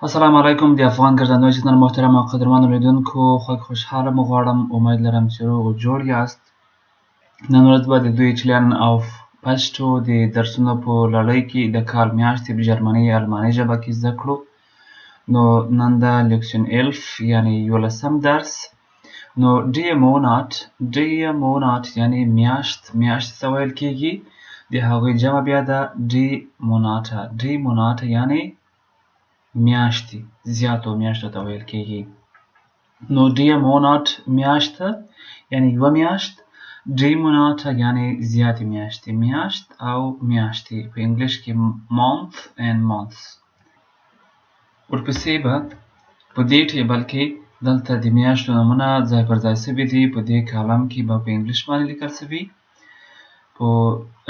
السلام علیکم د افغان ګرځندوی چینل محترم او قدرمنو لیدونکو، خوښ خوشحاله مو غواړم. امید لرم چې روغ او جوړ یاست. نن ورځ به د دوی چلیان او پښتو د درسونو په لړۍ کې د کال میاشتې په جرمني الماني ژبه کې زده کړو. نو نن د Lektion 11 یعنی یولسم درس. نو der Monat، der Monat یعنی میاشت، میاشتې ته ویل کیږي. د هغوی جمع بیا ده die Monate. Die Monate یعنی میاشتې، زیاتو میاشتو ته ویل کیږي. نو der Monat میاشت یعنی یوه میاشت، die Monate یعنی زیاتې میاشتې، میاشت او میاشتې په انګلیش کې month and months. ورپسې به په دې table کې دلته د میاشتو نومونه ځای پر ځای سوي دي. په دې column کې به په انګلیش باندې لیکل سوي په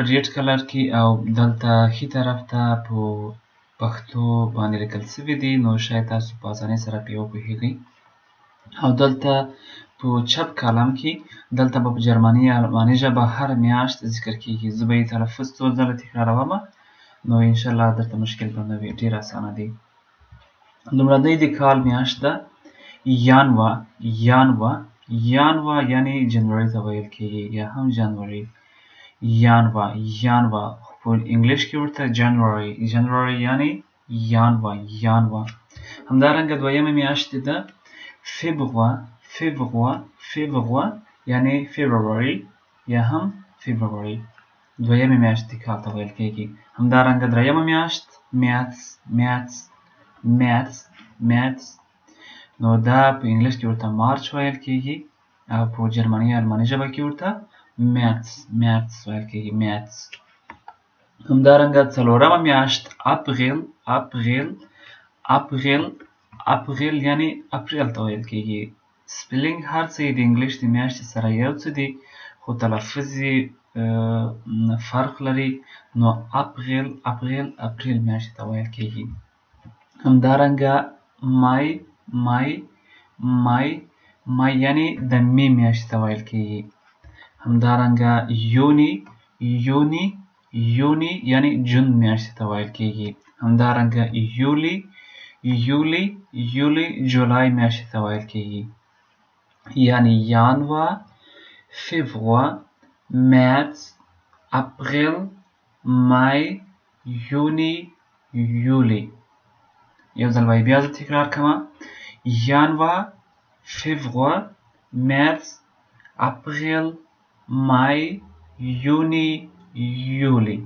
red color کې، او دلته ښي طرف ته په پښتو باندې لیکل سوي دي، نو شاید تاسو په اسانۍ سره پرې وپوهیږئ. او دلته په چپ column کې دلته به په جرمني الماني ژبه هر میاشت ذکر کیږي. زه به یې تلفظ څو ځله تکراروم، نو انشاءالله درته مشکل به نه وي، ډېر اسانه دی. لومړنۍ د کال میاشت ده Januar. Januar، Januar یعنی جنوري ته ویل کیږي یا هم جنوري. Januar، Januar خو په انګلیش کې ورته January، January یعنی Januar، Januar. همدارنګه دویمه میاشت ده Februar، Februar، Februar یعنی February یا هم February، دویمه میاشت د کال ته ویل کیږي. همدارنګه دریمه میاشت März، März، März، März، نو دا په انګلیش کې ورته March ویل کیږي او په جرمني الماني ژبه کې ورته März، März ویل کیږي، März. همدارنګه څلورمه میاشت April، April، April، April یعنی اپریل ته ویل کیږي. spelling هر څه یې د انګلیش د میاشتې سره یو څه دي، خو تلفظ یې فرق لري. نو April، April، اپریل میاشتې ته ویل کیږي. همدارنګه Mai، Mai، Mai، Mai یعنی د می میاشتې ته ویل کیږي. همدارنګه Juni، Juni، Juni یعنی جون میاشتې ته ویل کیږي. همدارنګه Juli، Juli، Juli جولای میاشتې ته ویل کیږي. یعنی Januar، Februar، März، April، Mai، Juni، Juli. یو ځل به یې بیا زه تکرار کړم. Januar، Februar، März، April، Mai، Juni، Juli.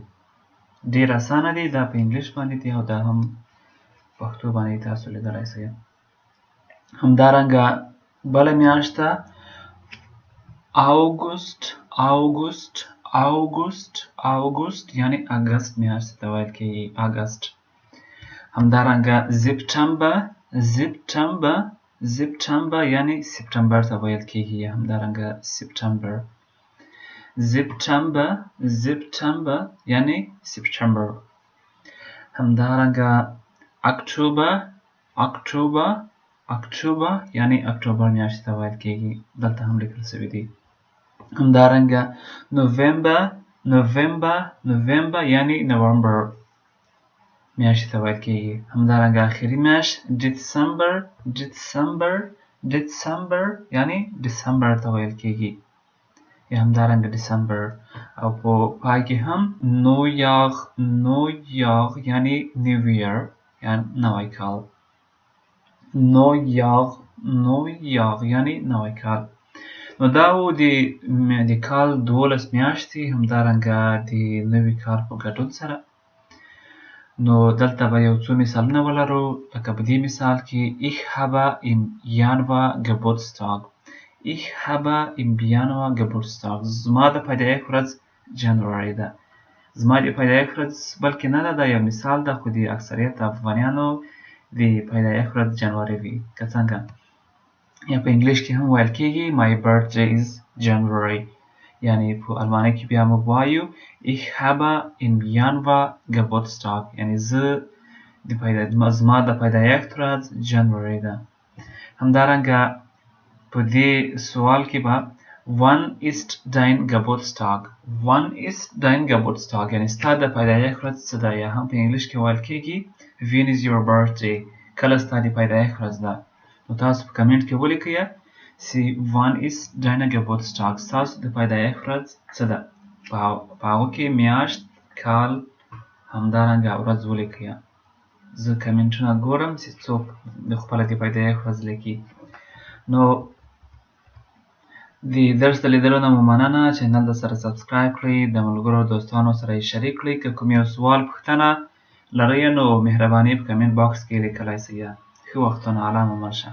ډېر اسانه دی، دا په انګلیش باندې دی او دا هم پښتو باندې تاسو لیدلی سئ. همدارنګه بله میاشت ده August، August، August، August یعنی اګست میاشت ته ویل کیږي، اګست. همدارنګه September، September، September یعنی سپټمبر ته ویل کیږي، همدارنګه September، September، September یعنی سپټمبر. همدارنګه Oktober، Oktober، Oktober یعنی اکتوبر میاشت ته ویل کیږي، دلته هم لیکل شوي دي. همدارنګه November، November، November یعنی نومبر میاشتې ته ویل کیږي. همدارنګه اخري میاشت Dezember، Dezember، Dezember یعنی دسمبر ته ویل کیږي، یا همدارنګه دسمبر. او په پای کې هم Neujahr، Neujahr یعنی new year یعنی نوی کال. Neujahr، Neujahr یعنی نوی کال. نو دا و د کال 12 میاشتې، همدارنګه د نوي کال په ګډون سره. نو دلته به یو څو مثالونه ولرو، لکه په دې مثال کې ich habe im Januar Geburtstag، ich habe im Januar Geburtstag. زما د پیدایښت ورځ جنوري ده. زما د پیدایښت ورځ بلکې نه ده، دا یو مثال ده، خو د اکثریت افغانانو د پیدایښت ورځ جنوري وي، که څنګه؟ یا په انګلیش کې هم ویل کیږي my birthday is January، یعنی په الماني کې بیا موږ وایو ich habe im Januar Geburtstag، یعنی زه د زما د پیدایښت ورځ جنوري ده. همدارنګه په دې سوال کې به wann ist dein Geburtstag، wann ist dein Geburtstag یعنی ستا د پیدایښت ورځ څه ده، یا هم په انګلیش کې ویل کیږي when is your birthday، کله ستا د پیدایښت ورځ ده؟ نو تاسو په کمنټ کې ولیکئ چې wann ist deine Geburtstag، ستاسو د پیدایښت ورځ څه ده؟ په هغو کې میاشت، کال، همدارنګه ورځ ولیکئ. زه کمنټونه ګورم چې څوک د خپله د پیدایښت ورځ لیکي. نو د درس د لیدلو نه مو مننه. چینل د سره subscribe کړئ، د ملګرو دوستانو سره یې شریک کړئ. که کوم یو سوال پوښتنه لرئ نو مهرباني په comment box کې لیکلی شئ. ښه وختونه، الله مو مل شه.